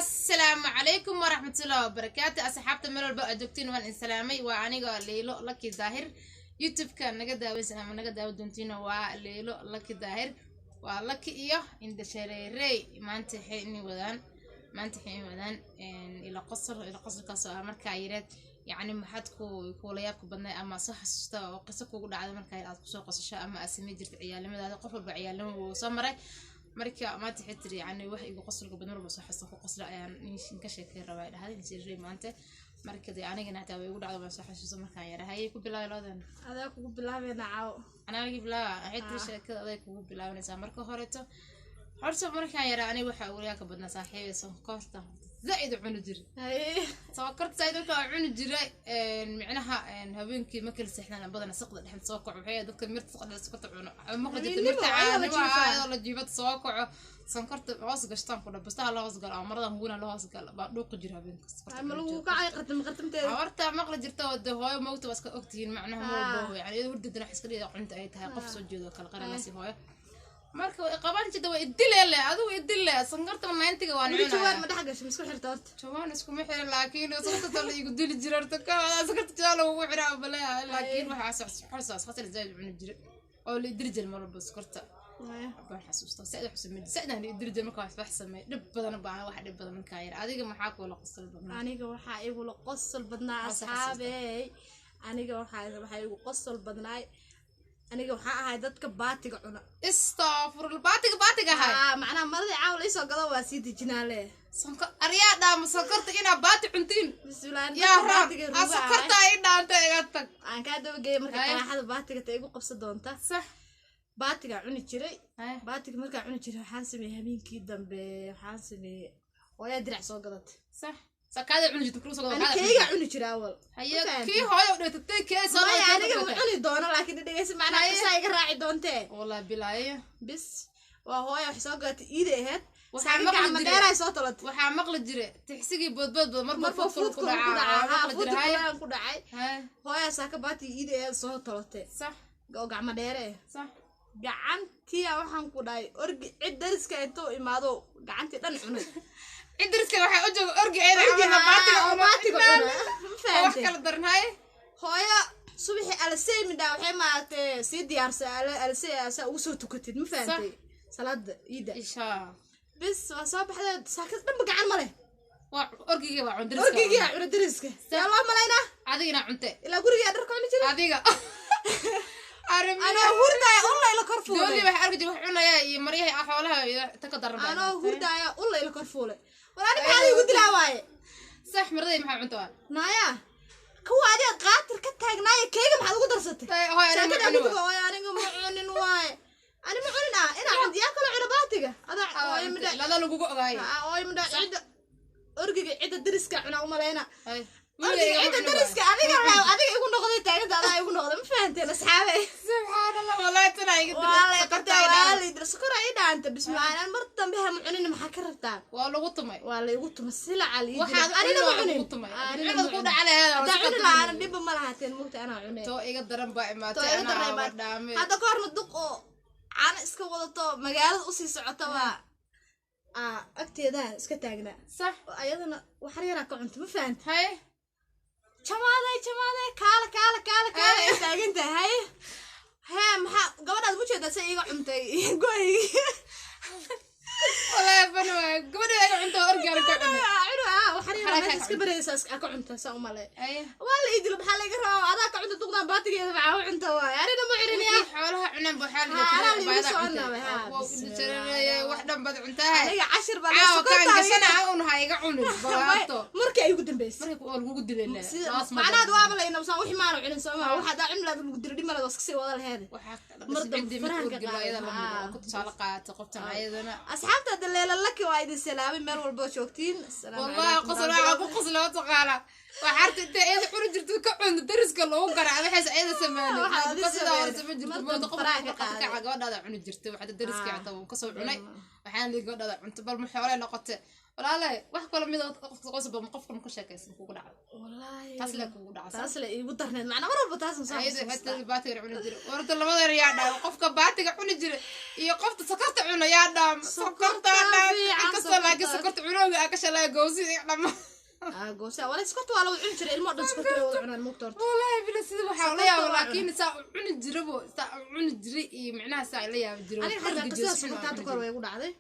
Asalaamu calaykum waraxmatullahi wabarakaatu. Asxaabta meel walba aad joogtiin, waan insalaamay. Waa aniga Leylo Laki Daahir. YouTube-ka naga daawaysan ama naga daawa doontiina waa Leylo Laki Daahir. Waa Laki iyo Indhashareerey. Maanta waxay ini wadaan, maanta waxay ini wadaan ila qosol. Ila qosolkaas oo ah markaa yareed, yacni maxaad ku kuula yaabka badnay ama soo xasuusta oo qiso kugu dhacda markaa aad kusoo qosasho ama aad samey jirta ciyaalnimadaada. Qof walba ciyaalnimo wuu soo maray. Marka maanta waxay tiri, yacni wax igu qosolka badan walba soo xasuusta ku qosla ayaan ka sheekay rabaa, dhahday Indhashareerey maanta. Marka dee anigana hataa way igu dhacdo, waan soo xasuusta markaan yarahayay. Ku bilaabay labadan. Adaa kugu bilaabeena caawo. Anaa bilaaba. Waxay tiri sheekada aday kugu bilaabanaysaa. Marka horeeto horta markaan yaraa aniga waxaa ugu yaabka badnaa saaxiibay sonkorta zaid u cuni jiray. Sonkorta zaid markaa cuni jiray, micnaha habeenkii ma kala seexdaan badana, saqda dhexda soo kaco. Waxay dadka mirta saqda dhexda sonkorta cuno maqli jirta, mirta caano la jiibad soo kaco, sonkorta hoos gashtaan ku dha bastaha la hoos galo ama maradan huguna la hoos galo baa dhuuqi jira habeenka. Ma lagu kacay qartam qartamteeda? Horta maqli jirta oo dee hooyo moogta waa iska ogtihiin, macnaha ma walbo yani iyadoo hurdadana wax iska dhigaya cunta ay tahay qof soo jeedo kala qaranaysi hooyo. Marka way qaban jirta, way idilele, adigu idile sonkorta 90-ga waan weli jawaan ma dhex gashay, ma isku xirta horta? Jawaan iskuma xirin, laakiin sonkorta la igu dili jira horta ka sonkorta jawaan lagugu xiraa baleeyahay, laakiin waxaa xasaas khasal zaid cuni jira oo la idili jiray mar walba sonkorta baan xasuustaa. Said wax sameey, said aan idili jiray marka wax sameey dhib badan baan wax dhib badan markaa yar. Adiga maxaa kula qosol badnaa? Aniga waxaa igula qosol badnaa, asxaabey, aniga waxaa igu qosol badnaay, aniga waxaa ahay dadka baatiga cuna. Istafurul, baatiga baatiga ahay? Aa, macnaha maradii caawa la isoo gado waa sii dejinaa le. Sonkor aryaa dhaama sonkorta inaa baati cuntiin. Bismillah. Yaa raab aa sonkorta ay dhaanta iga tag. Aan kaa dabageeya marka qanaaxada baatiga ta igu qabsan doonta. Sax. Baatigaa cuni jiray. Baatiga markaa cuni jiray waxaan sameeyey habeenkii dambe, waxaan sameeyey hooyaa dirac soo gadatay. Sax, sakaada cuni jirta kuu soo ani keygaa cuni jira awal. Haye, kii hooyo u dheetatay kee soo maya aniga ma cuni doono, laakiin dhegeysa, macnaha qisaa iga raaci doontee. Wallahi bilaayo. Bis waa hooya wax soo gadatay, iida ahayd. Waxaa maqli gacma jire dheeray soo tolatay. Waxaa maqli jire tixsigii boodbood bood markuu markuu fuudku ku fuudku ku dhacaa dhacaa maqli jire. Haye fuudku ku dhacay. Haye. Hooya saaka baatiga iida ahayd soo tolatay oo gacma dheere eh. Gacantiya waxaan ku dhahay orgi cid dariska intuu imaado gacantii dhan cunay. Cidriska waxaa u jooga orgi ayada Orgi, camal baatiga haa, oo cuno. baatiga Inaa cuna. Ma wax fahantay? Kala daran. Haye. Hooyo subaxii alisey midhaa waxay maaragtay sii diyaarsay alisey saa ugu soo tukatid, ma fahantay, salaada iida. Isha. Bis waa soo baxday, saakada dhanba gacan ma leh. Waa orgigii waa cun dariska. Orgigiyaa cuna dariska, yaa loo malaynaa? Adigina cunte. Ilaa gurigaa dharka cuni jiray. Adiga arrimi Anoo hurdaaya ulla ila kor dooli fuulay. Waxa arki jira wax cunaya iyo maryaha xoolaha iyo ta ka daran baa Anoo imaatay. hurdaaya ulla ila kor fuulay, war ani maxaa igu dilaa waaye? Sax, maraday maxaa cunta waa? Naaya kuwa adiga qaatir ka taagnaaya keyga maxaad ugu darsatay? Hooy aniga ma saakada cuni. Anigu hooyo aniga ma cunin waaye, ani ma cunin ah inaa cunt yaa kaloo cuna baatiga adaa hooyo midha. Lada lagugu ogaay. Hooyo midha cidda orgiga cidda dariska cuna umalayna. Hay. Orgiga cidda dariska adiga adiga igu noqday taaganta, adaa igu noqday, ma fahanteen asxaabe? Subxaan Allah, wallahi tana iga waa la dilay qabtay, waa la idil sokor ay dhaanta. Bismillah, aan mar dambe ha ma cunin, maxaa ka rabtaa? Waa lagu tumay. Waa la igu tuma silaca la ii waxaad dilay. Anina ma cunin cunin lagu tumay. Anina cunad ma ku cunin. dhaca laheed. Haddaan cuni lahaa ana dhibba ma lahaateen mugta anaa cunay. Too iga daran baa Too imaatay. iga daran anaa imaatay. dhaame. Hadda ka horna duq oo caano iska wadato magaalada usii socota waa aa agteedaa iska taagnaa. Oo ayadana waxar yaraa ka cunta, ma fahanta? Haye. Jamaaday jamaaday, kaala kaala kaala kaala ay taagan tahay. Haye hee, maxaa gabadhaad u jeedaa say iiga cuntay goygii? Wallahi fan waay, gabadha iga cunta orgi aan ka cunay. Cunu ah waxar yaraa Waxar meesha ka iska cunta. baraysa ka cunta saa umale. Haye. Waa la ii dilo, maxaa laga rabaa? Adaa ka cunta duqdan baatigeeda maxaa u cunta waaye? Anina ma cunin yaa. Wixii xoolaha cunaan ba waxaa la Haa, anaa yidhi la igu baada soconnaa cuntay. way, haa, Waa bismillah. wax dhan baad cuntahay. Aniga cashir baa caawa kaan gashana un ha iga cunin balaato. Markii ay ugu dambeysay. Marka waa lagugu dilay le. Macnaheed waaba la inabsaan wixii maanu cunin sooma, waxaad daa cuni lahayd lagu dilo dhimalaad waa iska sii wada laheed. Waxaa Mar dambe ciddi mid farahan ka orgi qaaday. ayada lamid Haa. oo ku tusaale qaatay qoftan ayadana. Asxaabta daleela laki waa idin salaamay meel walboo joogtiin. Asalaamu wallahi calaykum. Qosol waxaa ku qosla mataqaana waxaa harta intay iyada cuni jirto ka cunto dariska loogu garaaco waxaas ayada sameynay. Waxaa adi sidaa hore sameynay. samayn jirto Mar moodo dambe qof faraha ka marka qaaday. kaca gabadhaada cuni jirtay waxda dariska Ah. xitaa wuu kasoo cunay. Waxaan lii gabadhaada cunto bal ma xoolay noqotay. Walaalahay, wax kale mid qofka qosba qofka ma ku sheekaysan kugu dhacdo? Wallaahi Taas le kugu dhacsa. Taas le iigu darneed, macnaa mar walba taasan soo Ayada xasuustaa. Xataa baatiga cuni jira warta labada yaa dhaam, qofka baatiga cuni jira iyo qofta sokorta cuna yaa dhaam? Sokorta dhaam. Fiican, inkastoo laakiin sokorta. Sokorta cunooga aa ka shalaya goosi dhama. Ah, goosa wala sokorta waa la wada cuni jiray, ilmo dhan sokorta way wada cunaan, mugta horta. Wallaahi bila sida waxaa la Sokorta yaaba waa laakiin saa u cuni jirabo, saa u cuni jiray iyo micnaha saa la yaabi jiray. Aniga xataa qisada sokorta hadda kahor way igu dhacday.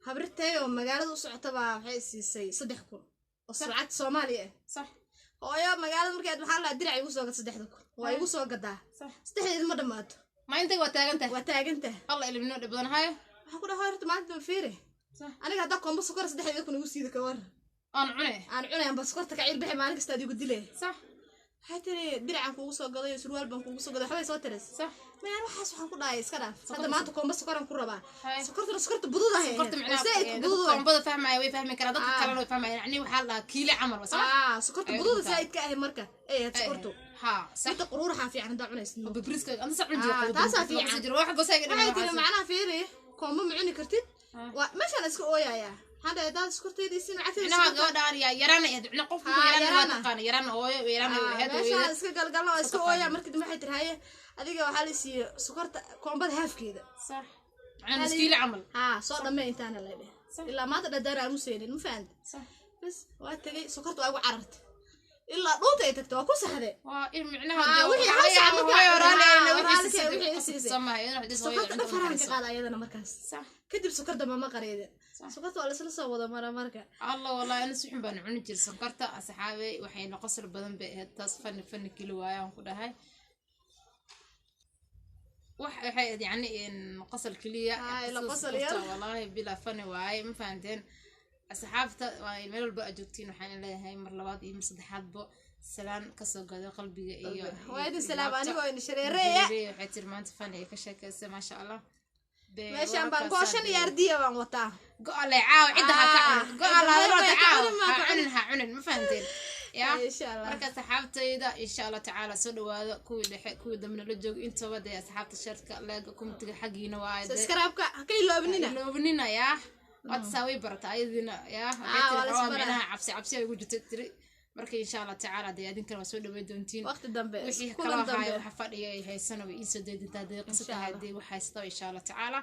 Habrirtay oo magaalada u socota baa waxay siisay 3000 oo lacagta Soomaaliya ah. Hooyo magaalada markay aad waxaa la dirac igu soo gad, 3000 waa igu soo gadaa. Saddexdeed ma dhammaato. Ma intay waa taagan tahay? Waa taagan tahay. Allah ilimnoo dhib badan hayo. Waxaan ku dhahay horta maalinta ma fiiri. Aniga haddaa koombo sokor 3000 igu siida, ka war? Aan cune. Aan cunay anba sokorta ka ciil bixi, maalin kasta adigu dilay. Waxay tiri diracaan kugu soo gaday, surwaal baan kugu soo gaday, waxbay soo tiris. Mayaan waxaas waxaan ku dhahay iska dhaaf, hadda maanta koombo sokoran ku rabaa. Sokortana sokorta budud ahay. Sokorta micnaha zaid dadka budud ah. Koombada fahmaya way fahmi karaan, dadka kalena way fahmayaan, yacni waxaa la dhahaa kiile camal waa sama. Ah, sokorta Ay, bududa cuntaa. Zaid ka ahay marka ay ahayd sokortu. Ha, sax. Midda quruuraxaa fiican haddaa cunaysid. Babriska anta sa cun jiro. Ah, taasaa fiican. Jiro wax gosayga. Waxay tiri macnaha fiiri, koombo ma cuni kartid, waa meeshaan iska ooyayaa, waxaan dhahay haddaad sokorteeda isiin lacagteeda Micnaha sokorta. Gabadhaan yaa yarana ahayd, micnaha qofku Ah, yarana waa yarana. Taqaana yarana hooyo yarana Ah, ahayd meeshaan hooyada. Iska galgalna waa iska Iska ooyaa, markii dambe waxay tiri haye adiga waxaa la siiyey sokorta koombada haafkeeda. Sax, macnaha nus kiile camal. Haa, soo dhammee intaana la dheh. Ilaa maanta dhadaan aan museynin, ma fahanti? Bas waa tegey, sokorta waa igu carartay ilaa dhuunta ay tagtay, waa ku saxday. Waa in micnaha Ah, dee wixii waxaa hal laga saac yaabaa markaa- hooyo raali Ah, ayna wixii raalli siisay, wixii qofka siisay. samaha, iyadana waxay hooyo Sokorta cunto dhan farahan ka naxariiso. qaada ayadana markaas. Kadib sokor dambe ma qareedin. Sokorta waa laisla soo wada mara marka. Allah, wallahi ana si xun baan cuni jiray sonkorta. Asxaabey, waxayna qosol badan bay ahayd taas, fani fani keli waayaan ku dhahay, wax waxay ahayd yacni in qosol keliya. Haa, ila qosol qosol sokorta, yar. Wallahi bila fani waaye, ma fahanteen? Asxaabta waa meel walba aad joogtiin, waxaan leeyahay mar labaad iyo mar saddexaadba salaan kasoo gado qalbiga iyo Waa idin iyo salaam laabta. Anigoo idin shareereeya. Shareereeya, waxay tiri maanta fani ay ka sheekaysay, maasha Allah. Dee, Meeshaan baan wararkaas gooshan iyo ardiya baan wataa. Go-a le caawa cidda ha ka Ah, cunin go-a cidda laada ma horta ka caawa cunin, ma ha ka cunin, ha cunin, ma fahanteen ya? Insha Allah. Marka asxaabtayda, insha Allah tacaala, soo dhawaado kuwii dhexe, kuwii dambena la joogo intaba, dee asxaabta sharka leega kumtiga xaggiina waaye dee. Subscribe-ka ha ka iloobinina. Iloobinina yaa waad way barata ayadiina yaa waxay Ah, tiri waa la xawaa isbaraa. Micnaha cabsi cabsi ay ugu jirta tiri. Marka insha Allah tacaala dee adinkana waa soo dhaweyn doontiin. Waqti dambe Wixii kulan kala dambe. hayo waxa fadhiya ay haysana way iisoo deydintaa dee qiso Insha tahay Allah. dee wax haysta insha Allah tacaala.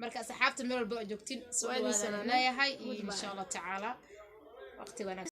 Marka asxaabta meel walba oo joogtiin soo Waa idin dhawaadaan salaamay. leeyahay iyo Goodbye. insha Allah tacaala waqti wanaagsan.